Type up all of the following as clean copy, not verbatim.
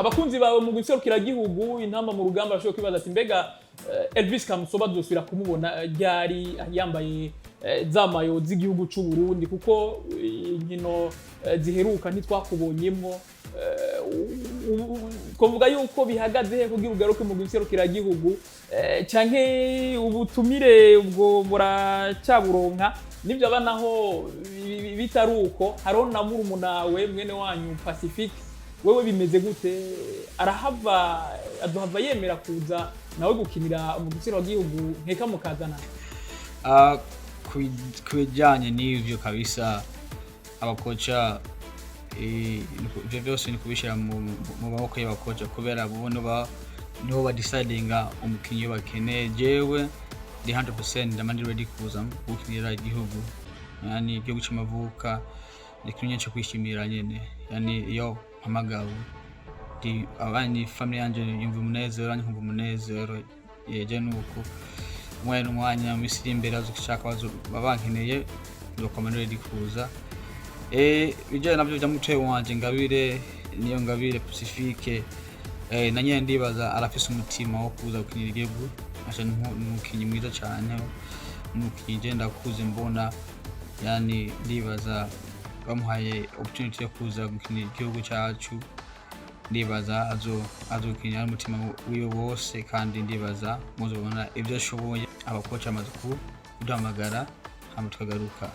Abakunzi bawe mu gihugu Intamba mu Rugamba bashobora kwibaza ati: "Mbega Elvis Kamsoba dusubira kumubona ryari yambaye za maillots z'igihugu c'u Burundi?" Kuko inkino ziheruka ntitwakubonyemwo. Twavuga yuko bihagaze he kugira ugaruke mu gihugu, canke ubutumire ubwo muracyaburonka? Nibyo aba naho bitari uko, hariho na murumunawe, mwene wanyu Pacifique. Wewe bimeze gute? Arahava azohava yemera kuza nawe gukinira mu gihugu, nkeka mukazana? Ah, ku bijyanye n'ivyo kabisa, abakoca ivyo vyose ni kubishyira mu maboko y'abakoca, kubera bo nibo badecidinga umukinyi bakeneye. Jewe ndi 100%, ndama ndi ready kuza gukinira igihugu, yani igihugu c'amavuka. Ni ikintu cyo kwishimira nyene, yani iyo mpamagawe ndi abandi, family yanje yumva umunezero, nanjye nkumva umunezero. Yeje nuko umwanya n'umwanya mu minsi iri imbere bazoshaka baba bankeneye, nzokoma ndi ready kuza. Bijyanye navyo vya mutoyi wanje Ngabire, niyo Ngabire Pacifique, na nyene ndibaza arafise umutima wo kuza gukinira igihugu. Aca ni umukinyi mwiza cane, umukinyi je ndakuze mbona, yani ndibaza bamuhaye opportunity yo kuza gukinira igihugu cacu, ndibaza azokinira n'umutima wiwe wose, kandi ndibaza muzobona ivyo ashoboye. Abakoca bamaze kuduhamagara hama tukagaruka.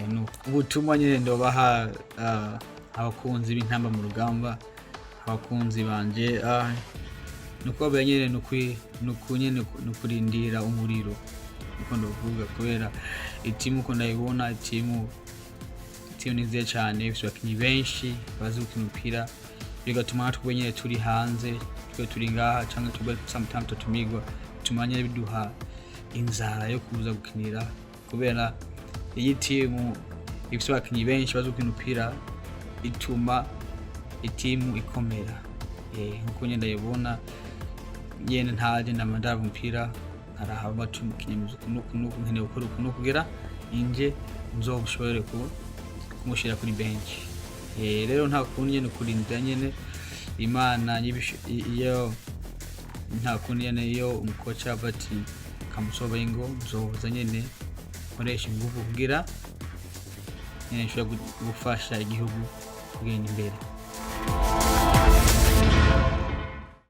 Nuko ubutumwa nyene ndobaha abakunzi b'Intamba mu Rugamba, abakunzi banje, nuko nyene nuku nyene nukurindira umuriro, niko ndovuga, kubera itimu uko ndayibona, itimu ni nziza cane, ifise abakinyi benshi bazi gukina umupira, bigatuma natwe nyene turi hanze, twe turi ngaha canke tube sometimes tutumigwa, bituma nyene biduha inzara yo kuza gukinira, kubera iyi timu ifise abakinyi benshi bazi gukina umupira ituma itimu ikomera. Nkuko nyene ndayibona nyene, ntaje ndama ndaba umupira, nkaraba bati umukinyi ameze uku nuku nuku, nkeneye gukora uku nuku kugira inje nzoshobore kumushira kuri bench. Rero nta kundi nyene, kurindira nyene Imana iyo nta kundi nyene, iyo umukoca ava ati: "Kamusoba ingo", nzoza nyene nkoresha inguvu kugira nyene nshobore gufasha igihugu kugenda imbere.